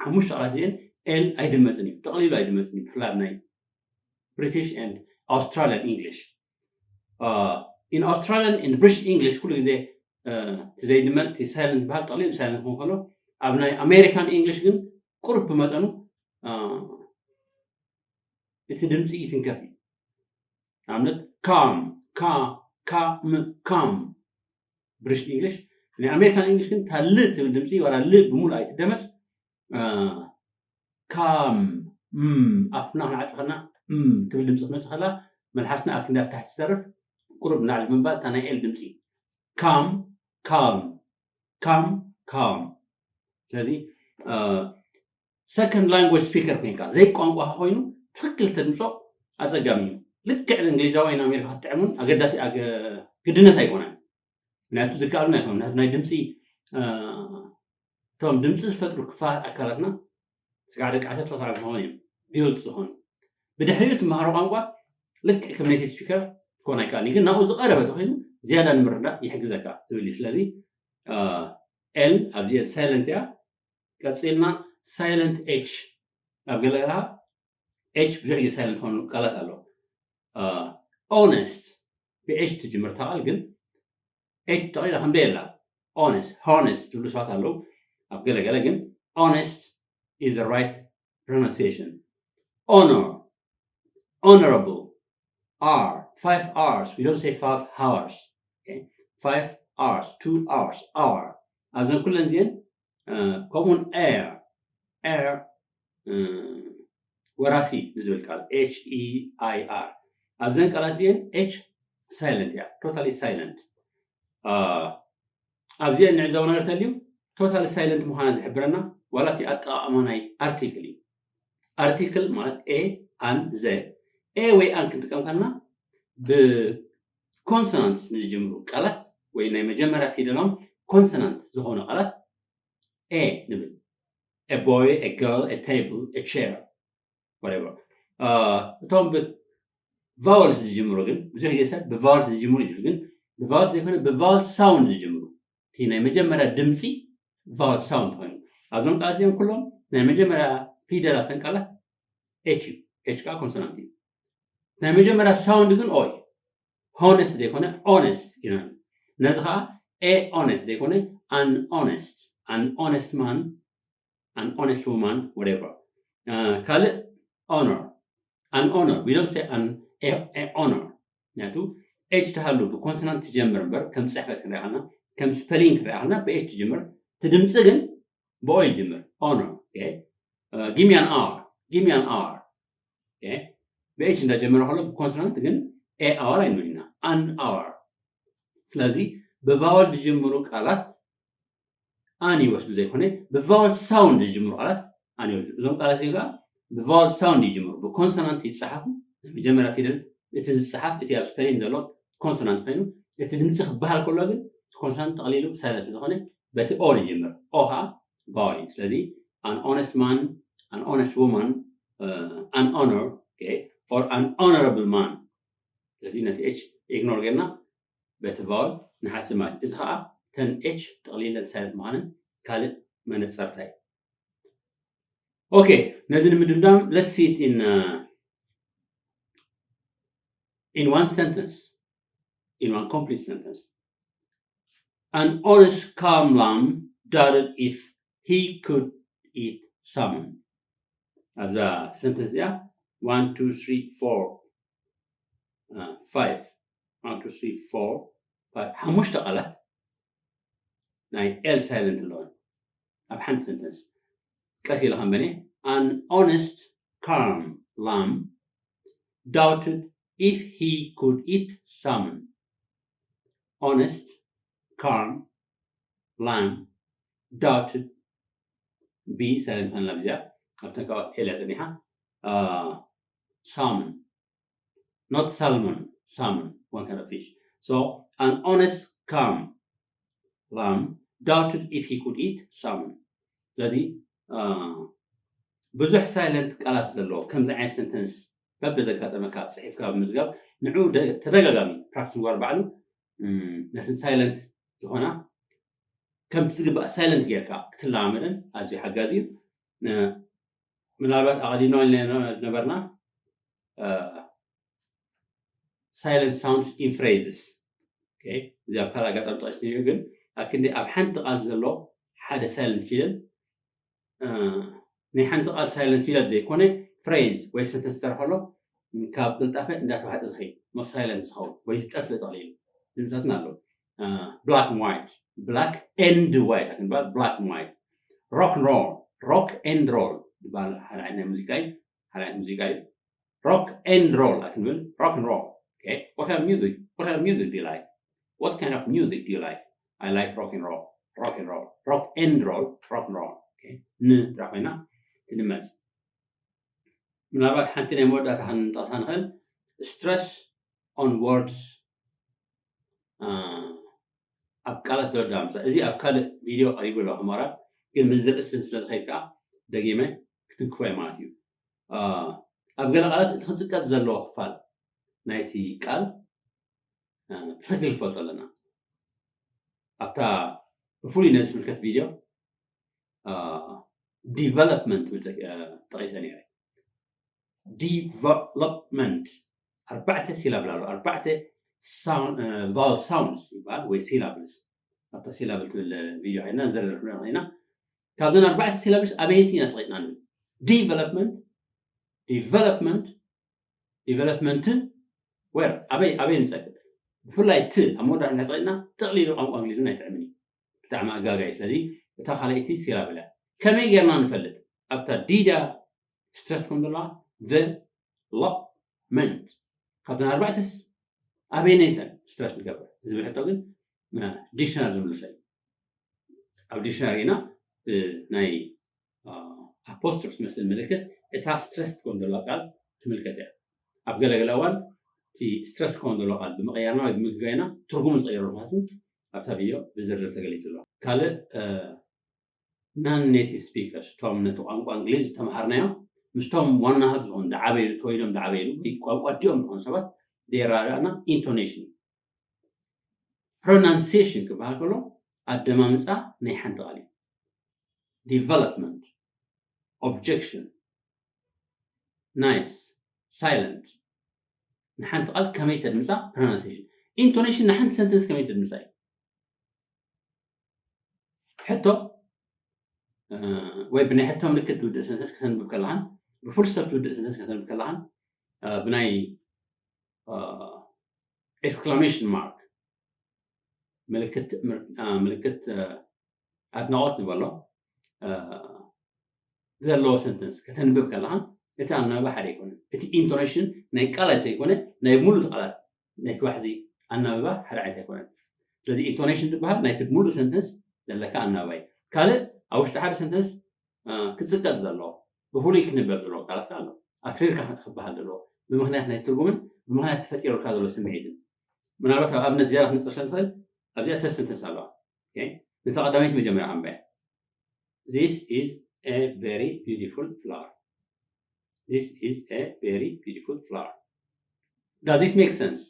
ሓሙሽተ ቃላት እዚአን ኤል ኣይድመፅን እዩ። ጠቕሊሉ ኣይድመፅን እዩ። ብፍላይ ናይ ብሪቲሽ ኤንድ ኣውስትራሊያን ኢንግሊሽ ኢን ኣውስትራሊያን ኤንድ ብሪቲሽ ኢንግሊሽ ኩሉ ግዜ እቲ ዘይድመፅ እቲ ሳይለንት ዝበሃል ጠቕሊሉ ሳይለንት ክኸውን ከሎ ኣብ ናይ ኣሜሪካን ኢንግሊሽ ግን ቁሩብ ብመጠኑ እቲ ድምፂ ይትንከፍ እዩ። ንኣብነት ካም ካ ካ ም ካም ብሪቲሽ ኢንግሊሽ ናይ ኣሜሪካን ኢንግሊሽ ግን እታ ል ትብል ድምፂ ዋላ ል ብምሉእ ኣይትደመፅ ካም ኣፍና ክንዓፅኸና ትብል ድምፂ ክትመፅእ ከላ መልሓስና ኣብ ክንዲ ኣብ ታሕቲ ዝሰርፍ ቁሩብ ናዕሊ ብምባል እታ ናይ ኤል ድምፂ ካም ካልም ካም ካልም ስለዚ ሰከንድ ላንጉጅ ስፒከር ኮይንካ ዘይቋንቋ ኮይኑ ትክክል ተድምፆ ኣፀጋሚ እዩ። ልክዕ እንግሊዛዊ ወይ ኣሜሪካ ክትጥዕሙን ኣገዳሲ ግድነት ኣይኮነን። ምክንያቱ ዝከኣሉና ኣይኮኑ ናይ ድምፂ እቶም ድምፂ ዝፈጥሩ ክፋላት ኣካላትና ስጋዕ ደቂ ዓሰርተ ክኾኑ እዮም ቢውልት ዝኾኑ ብድሕሪኡ ትመሃሮ ቋንቋ ልክዕ ከም ኔቲቭ ስፒከር ክኾን ኣይከኣልን ግን ናብኡ ዝቀረበ ተኮይኑ ዝያዳ ንምርዳእ ይሕግዘካ ዝብል እዩ። ስለዚ ኤል ኣብዚ ሳይለንት እያ። ቀፂልና ሳይለንት ኤች ኣብ ገለ ኤች ብዙሕ ግዜ ሳይለንት ዝኾኑ ቃላት ኣሎ። ኦነስት ብኤች ትጅምር እታ ቃል ግን ኤች ጠቒላ ከምደ የላ ኦነስት ሆነስት ዝብሉ ሰባት ኣለዉ። ኣብ ገለገለ ግን ኦነስት is the right pronunciation. Honor, honorable, R, five R's. We don't say five hours. Okay? Five R's, two hours, hour. ኣብዘን ኩለን እዚአን ከምኡውን ኤር ኤር ወራሲ ንዝብል ቃል ኤች ኢ ኣይ ኣር ኣብዘን ቃላት እዚአን ኤች ሳይለንት እያ። ቶታሊ ሳይለንት ኣብዚአን ንዕዘቦ ነገር ተልዩ ቶታሊ ሳይለንት ምዃና ዝሕብረና ዋላ እቲ ኣጠቓቕማ ናይ ኣርቲክል እዩ። ኣርቲክል ማለት ኤ ኣን ዘ ኤ ወይ ኣን ክንጥቀም ከለና ብኮንሶናንትስ ንዝጅምሩ ቃላት ወይ ናይ መጀመርያ ፊደሎም ኮንሶናንት ዝኾኑ ቃላት ኤ ንብል a boy a girl a table a chair whatever እቶም ብቫወልስ ዝጅምሩ ግን ብዙሕ ግዜ ሰብ ብቫወልስ ዝጅምሩ ይብል ግን ብቫወልስ ዘይኮነ ብቫወል ሳውንድ ዝጅምሩ እቲ ናይ መጀመርያ ድምፂ ቫወል ሳውንድ ኮይኑ ኣብዞም ቃላት እዚኦም ኩሎም ናይ መጀመርያ ፊደላት ተን ቃላት ኤች እዩ። ኤች ከዓ ኮንሶናንት እዩ። ናይ መጀመርያ ሳውንድ ግን ኦ እዩ። ሆነስት ዘይኮነ ኦነስት ኢና። ነዚ ከዓ ኤ ኦነስት ዘይኮነ ኣን ኦነስት ኣን ኦነስት ማን ኣን ኦነስት ውማን ወደቨር ካልእ ኦነር ኣን ኦነር we don't say an a, a honor ምክንያቱ ኤች ትሃሉ ብኮንሶናንት ትጀምር እምበር ከም ፅሕፈት ክንሪኣ ከለና ከም ስፐሊንግ ክንሪኣ ከለና ብኤች ትጅምር። እቲ ድምፂ ግን ብኦ ይጅምር። Honor። Give me an hour፣ give me an hour። ብኤች እንዳጀመረ ከሎ ብኮንሶናንት ግን ኤ ኣወር ኣይንብል ኢና፣ ኣን ኣወር። ስለዚ ብቫወል ዝጅምሩ ቃላት ኣን ይወስዱ ዘይኮነ ብቫወል ሳውንድ ዝጅምሩ ቃላት ኣን ይወስዱ። እዞም ቃላት እዚኦም ከዓ ብቫወል ሳውንድ ይጅምሩ፣ ብኮንሶናንት ይፀሓፉ። ናይ መጀመርያ ፊደል እቲ ዝፀሓፍ እቲ ኣብ ስፔሊንግ ዘሎ ኮንሶናንት ኮይኑ እቲ ድምፂ ክበሃል ከሎ ግን ኮንሶናንት ጠቕሊሉ ሳይለንት ስለዝኾነ በቲ ኦ ይጅምር። ኦ ከዓ ቫወል እዩ። ስለዚ an honest man፣ an honest woman፣ an honor or an honorable man። ስለዚ ነቲ ኤች ኢግኖር ጌርና በቲ ቫወል ንሓስብ ማለት እዩ። እዚ ከዓ ተን ኤች ጠቕሊለን ሳይለንት ምዃነን ካልእ መነፀርታ እዩ። ኦኬ፣ ነዚ ንምድምዳም let's see it in in one sentence, in one complete sentence. An honest calm lamb doubted if he could eat salmon. ኣብዛ ሰንተንስ እዚኣ one two three four five፣ one two three four five፣ ሓሙሽተ ቃላት ናይ ኤል ሳይለንት ኣለወን ኣብ ሓንቲ ሰንተንስ። ቀስ ኢለ ከንበኔ። An honest calm lamb doubted if he could eat salmon. Honest calm lamb doubted፣ ቢ ሳይለንት ኮይና ብዚኣ ኣብተን ካብኣት ኤል እያ ጸኒሓ። Salmon, not salmon, salmon, one kind of fish. So an honest calm lamb doubted if he could eat salmon. ስለዚ ብዙሕ ሳይለንት ቃላት ዘለዎ ከምዚ ዓይነት ሰንተንስ በብዘጋጠመካ ጽሒፍካ ብምዝጋብ ንዑ ተደጋጋሚ ፕራክቲስ ምግባር ባዕሉ ነቲ ሳይለንት ዝኾና ከምቲ ዝግባእ ሳይለንት ጌርካ ክትለማመደን ኣዝዩ ሓጋዚ እዩ። ምናልባት ኣቐዲምና ዝነበርና silent sounds in phrases፣ እዚ ኣብ ካልእ ኣጋጣሚ ጠቂስናዮ፣ ግን ኣብ ክንዲ ኣብ ሓንቲ ቃል ዘሎ ሓደ ሳይለንት ፊደል ናይ ሓንቲ ቃል ሳይለንት ፊደል ዘይኮነ ፍሬዝ ወይ ሰንተንስ ተረኸሎ ካብ ቅልጣፈ እንዳተዋሕጠ ዝኸይድ ሞ ሳይለንት ዝኸውን ወይ ዝጠፍእ ጠቕሊሉ ድምፅታትና ኣለዉ። Black and white፣ black and white ክንበሃል፣ black and white። Rock and roll፣ rock and roll ዝበሃል ሓደ ዓይነት ናይ ሙዚቃ እዩ። ሓደ ዓይነት ሙዚቃ እዩ። Rock and roll ኣይክንብል፣ rock and roll። What kind of music? What kind of music do you like? What kind of music do you like? I like rock and roll. Rock and roll. Rock and roll. Rock and roll። ን ጥራሕ ኮይና ትድመፅ። ምናልባት ሓንቲ ናይ መወዳእታ ክንጠቕሳ ንኽእል፣ stress on words፣ ኣብ ቃላት ደረጃ ምምፃእ። እዚ ኣብ ካልእ ቪድዮ ቀሪቡ ኣሎ ሕሞራ፣ ግን ምስ ዝርእስን ስለ ዝኸይድ ከዓ ደጊመ ክትንክፎ እየ ማለት እዩ። ኣብ ገለ ቃላት እቲ ክፅቀጥ ዘለዎ ክፋል ናይቲ ቃል ብትኽክል ንፈልጦ ኣለና። ኣብታ ብፍሉይ ነዚ ዝምልከት ቪድዮ ዲቨሎፕመንት ትብል ጠቂሰ ነይረ። ዲቨሎፕመንት ኣርባዕተ ሲላብል ኣሎ፣ ኣርባዕተ ቫል ሳውንድስ ይበሃል ወይ ሲላብልስ። ኣብታ ሲላብል ትብል ቪድዮ ኮይና ንዘርዝር ክንሪኦ ኢና። ካብዘን ኣርባዕተ ሲላብልስ ኣበየንቲ ኢና ፀቂጥና ንብል? ዲቨሎፕመንት፣ ዲቨሎፕመንት፣ ዲቨሎፕመንት። ዌር ኣበይ ኣበይ ንፀቅጥ? ብፍላይ ት ኣብ መወዳእታ እንተፀቂጥና ጠቕሊሉ ቋንቋ እንግሊዝን ኣይጥዕምን እዩ። ብጣዕሚ ኣጋጋይ። ስለዚ እታ ካልኣይቲ ሲላብል እያ። ከመይ ጌርና ንፈልጥ ኣብታ ዲዳ ስትረስ ከም ዘለዋ? ቨሎፕመንት። ካብተን ኣርባዕተስ ኣበየነይተን ስትረስ ንገብር ዝብል ሕቶ ግን ዲክሽነሪ ዝምልሶ እዩ። ኣብ ዲክሽነሪ ኢና ናይ ኣፖስትሮፍ ትመስል ምልክት እታ ስትረስ ትኮን ዘለዋ ቃል ትምልከት እያ። ኣብ ገለገለ እዋን እቲ ስትረስ ክኸውን ዘለዎ ቃል ብምቕያርና ወይ ብምግጋይና ትርጉሙ ዝቐየሩ ምክንያቱ ኣብታ ቪድዮ ብዝርዝር ተገሊጹ ኣሎ። ካልእ non native speakers፣ እቶም ነቲ ቋንቋ እንግሊዝ ዝተምሃርናዮ ምስቶም ዋና ህዝቢ ዝኾኑ ዝዓበይሉ፣ ተወሊዶም ዝዓበይሉ ወይ ቋንቋ ኣዲኦም ዝኾኑ ሰባት ዘየረዳድኣና ኢንቶኔሽን፣ ፕሮናንሲዬሽን ክበሃል ከሎ ኣደማምፃ ናይ ሓንቲ ቃል እዩ። ዲቨሎፕመንት፣ ኦብጀክሽን፣ ናይስ፣ ሳይለንት። ንሓንቲ ቃል ከመይ ተድምፃ፣ ፕሮናንሲዬሽን። ኢንቶኔሽን ንሓንቲ ሰንተንስ ከመይ ተድምፃ እዩ። ሕቶ ወይ ብናይ ሕቶ ምልክት ትውድእ ሰንተንስ ከተንብብ ከለኻን ብፉል ስቶፕ ትውድእ ሰንተንስ ከተንብብ ከለኻን ብናይ exclamation mark ምልክት ምልክት ኣድናቆት ንበሎ ዘለዎ sentence ከተንብብ ከለካ እቲ ኣናብባ ሓደ ኣይኮነን። እቲ intonation ናይ ቃላት ዘይኮነ ናይ ሙሉእ ቃላት ናይ ዋሕዚ ኣናብባ ሓደ ዓይነት ኣይኮነን። ስለዚ intonation ዝበሃል ናይቲ ሙሉእ sentence ዘለካ ኣናብባ እዩ። ካልእ ኣብ ውሽጢ ሓደ sentence ክፅቀጥ ዘለዎ ብፍሉይ ክንበብ ዘለዎ ቃላት ኣሎ። ኣትሪርካ ክበሃል ዘለዎ ብምክንያት ናይ ትርጉምን ብምክንያት ተፈጢሩልካ ዘሎ ስምዒትን። ምናልባት ኣብ ኣብነት ዝያዳ ክንፅር ስለዝኽእል ኣብዚኣ ሰለስተ sentence ኣለዋ። ነታ ቀዳመይቲ መጀመርያ ኣንበያ። This is a very beautiful flower. This is a very beautiful flower. Does it make sense?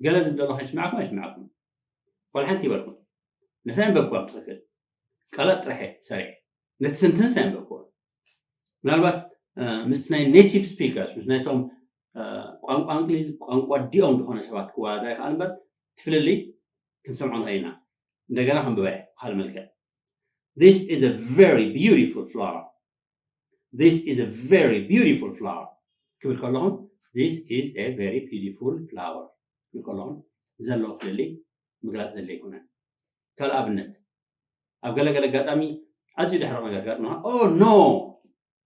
ገለ ዝብለሎ ከይስማዕኩም ኣይስማዕኩም ዋላ ሓንቲ ይበልኩም። ነታ ኣንበብኩዋ ብትኽክል ቃላት ጥራሕ እየ ሰሪዐ፣ ነቲ sentence ኣንበብኩዋ። ምናልባት ምስ ናይ native speakers ምስ ናይቶም ቋንቋ እንግሊዝ ቋንቋ ዲኦም ዝኾነ ሰባት ክወዳደር ይኽኣል እምበር እቲ ፍልልይ ክንሰምዖ ንኽእል ኢና። እንደገና ክንብባ እየ ብካልእ መልክዕ። This is a very beautiful flower. This is a very beautiful flower ክብል ከለኹም this is a very beautiful flower ክብል ከለኹም ዘለዎ ፍልልይ ምግላፅ ዘለ ኣይኮነን። ካልእ ኣብነት ኣብ ገለገለ ኣጋጣሚ ኣዝዩ ደሕረቕ ነገር ጋጥመና oh no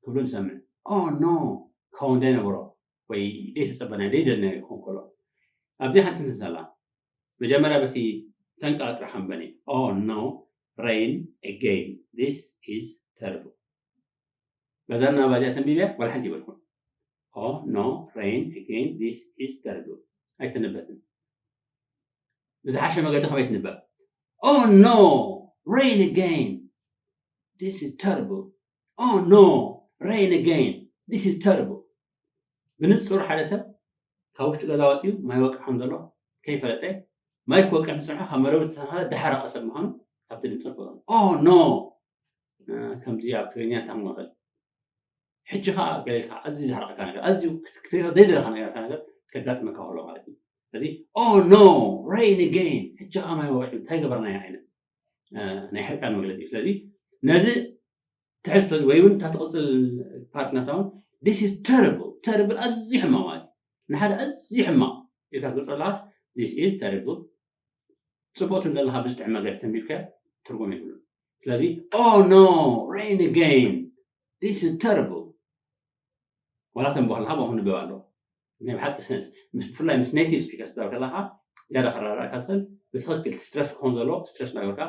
ክብሉ ንሰምዕ። Oh no ክኸውን ዘይነበሮ ወይ ዘይተፀበናዮ ዘይደለናዮ ክኸውን ከሎ ኣብዚ ሓንቲ sentence ኣላ። መጀመርያ በቲ ተንቃ ጥራሕ ኣንበኒ። Oh no rain again, this is terrible። በዛ ኣናባዚኣ ተንቢብያ ዋላ ሓንቲ ይበልኩም። Oh no rain again, this is terrible ኣይተነበትን። ብዝሓሸ መገዲ ከመይ ትንበብ? Oh no rain again, this is terrible. Oh no rain again, this is terrible። ብንጹር ሓደ ሰብ ካብ ውሽጢ ገዛ ወጺኡ ማይ ወቅዕ ከም ዘሎ ከይፈለጠ ማይ ክወቅዕ ዝጸንሖ ካብ መረብቲ ዝተሰናኸለ ደሓረቐ ሰብ ምዃኑ ካብቲ ድምፂ ንፈልጦ። Oh no ከምዚ ኣብ ትግርኛ እንታይ ንኽእል ሕጂ ከዓ ገለ ኢልካ ኣዝዩ ዝሓርቀካ ነገር ኣዝዩ ክትሪኦ ዘይደለካ ነገር ነገር ከጋጥመካ ከሎ ማለት እዩ። ስለዚ oh no rain again ሕጂ ከዓ ማይ ወቂዑ እንታይ ገበርናዮ ዓይነት ናይ ሕርቃን መግለፂ እዩ። ስለዚ ነዚ ትሕዝቶ ወይ እውን እታ ትቕፅል ፓርት ናታ እውን this is terrible። Terrible ኣዝዩ ሕማቕ ማለት እዩ። ንሓደ ኣዝዩ ሕማቕ ኢልካ ትገልፆ ኣለካስ this is terrible ፅቡቅ ትብል ዘለካ ብዝጥዕም መገዲ ተንቢብካዮ ትርጉም የብሉን። ስለዚ oh no rain again, this is terrible ዋላ ተንብቦ ከለካ ብኡ ክንብብ ኣለዎ። ናይ ብሓቂ sense ምስ ብፍላይ ምስ native speakers ክትዛረብ ከለካ ዝያዳ ክረዳዳእካ ትኽእል። ብትኽክል stress ክኾን ዘለዎ stress እናገበርካ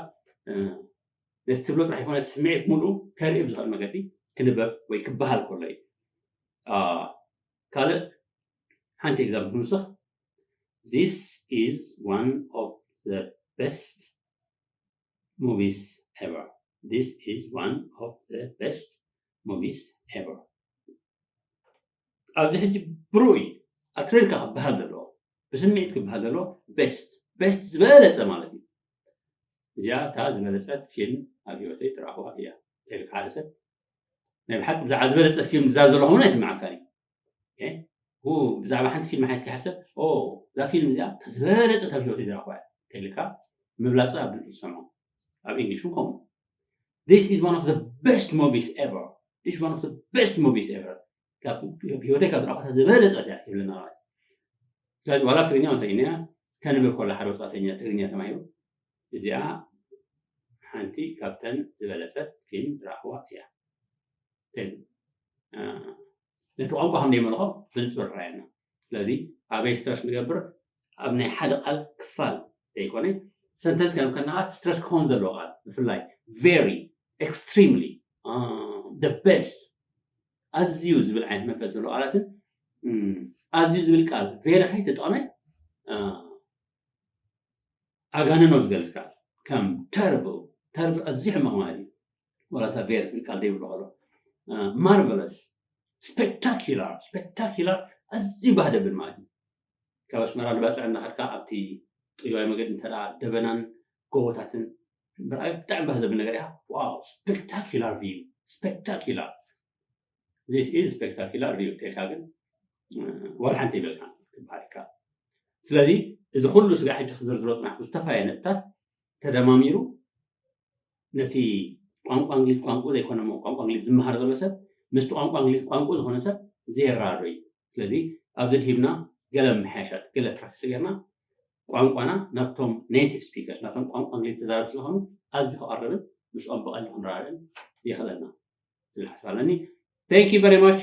ነቲ ትብሎ ጥራሕ ይኮነ እቲ ስምዒት ሙሉእ ከርኢ ብዝኽእል መገዲ ክንበብ ወይ ክበሃል ከሎ እዩ። ካልእ ሓንቲ example ክንውስኽ This is one of the best movies ever. This is one of the best movies ever. ኣብዚ ሕጂ ብርኡይ ኣትሪርካ ክበሃል ዘለዎ ብስምዒት ክበሃል ዘለዎ best best ዝበለፀ ማለት እዩ። እዚኣ እታ ዝበለፀት ፊልም ኣብ ህይወተይ ዝረኣኽዋ እያ ተልካ ሓደ ሰብ ናይ ብሓቂ ብዛዕባ ዝበለፀት ፊልም ዝዛረብ ዘለኹ እውን ኣይስምዓካን እዩ። ብዛዕባ ሓንቲ ፊልም ሓይት ክሓሰብ እዛ ፊልም እዚኣ ዝበለፀት ኣብ ህይወት ዝረኣኽዋ ተልካ ምብላፀ ኣብ ድምፁ ዝሰምዖ ኣብ English እውን ከምኡ This is one of the best movies ever. This is one of the best movies ever. ህይወተይ ካብ ዝረኣኽዋ ዝበለፀት እያ ይብለና ማለት ስለዚ ዋላ ትግርኛ እንተኢና ከንብብ ከሎ ሓደ ወፃእተኛ ትግርኛ ተማሂሩ እዚኣ ሓንቲ ካብተን ዝበለፀት ፊልም ዝረኣኽዋ እያ። ነቲ ቋንቋ ከም ዘይመልኾ ብንፁር ራየና። ስለዚ ኣበይ stress ንገብር ኣብ ናይ ሓደ ቃል ክፋል ዘይኮነ sentence ከም ከናኣት stress ክኸውን ዘለዎ ቃል ብፍላይ very extremely the best ኣዝዩ ዝብል ዓይነት መንፈስ ዘለዎ ቃላትን ኣዝዩ ዝብል ቃል very ከይተጠቐመ ኣጋንኖ ዝገልፅ ቃል ከም terrible terrible ኣዝዩ ሕማቕ ማለት እዩ። ዋላ እታ very ትብል ቃል ዘይብሉ ከሎ marvelous spectacular spectacular ኣዝዩ ባህ ደብል ማለት እዩ። ካብ ኣስመራ ንባፅዕ እናኸድካ ኣብቲ ጥዋይ መገዲ እንተ ደበናን ጎቦታትን ምርኣይ ብጣዕሚ ባህ ዘብል ነገር እያ። Wow spectacular view spectacular this is spectacular view ተልካ ግን ዋላ ሓንቲ ይበልካ ክበሃል ይከኣል። ስለዚ እዚ ኩሉ ስጋዕ ሕጂ ክዝርዝሮ ፅናሕኩ ዝተፋየ ነጥብታት ተደማሚሩ ነቲ ቋንቋ እንግሊዝ ቋንቋ ዘይኮነ ቋንቋ እንግሊዝ ዝመሃር ዘሎ ሰብ ምስቲ ቋንቋ እንግሊዝ ቋንቋ ዝኾነ ሰብ ዘየራዶ እዩ። ስለዚ ኣብዚ ድሂብና ገለ ምሕያሻት ገለ practice ጌርና ቋንቋና ናብቶም native speakers ናቶም ቋንቋ እንግሊዝ ተዛረብቲ ዝኾኑ ኣዝዩ ክቐርብን ምስኦም ብቐሊ ክንረዳድእን የኽእለና ዝብል ሓሳብ ኣለኒ። Thank you very much።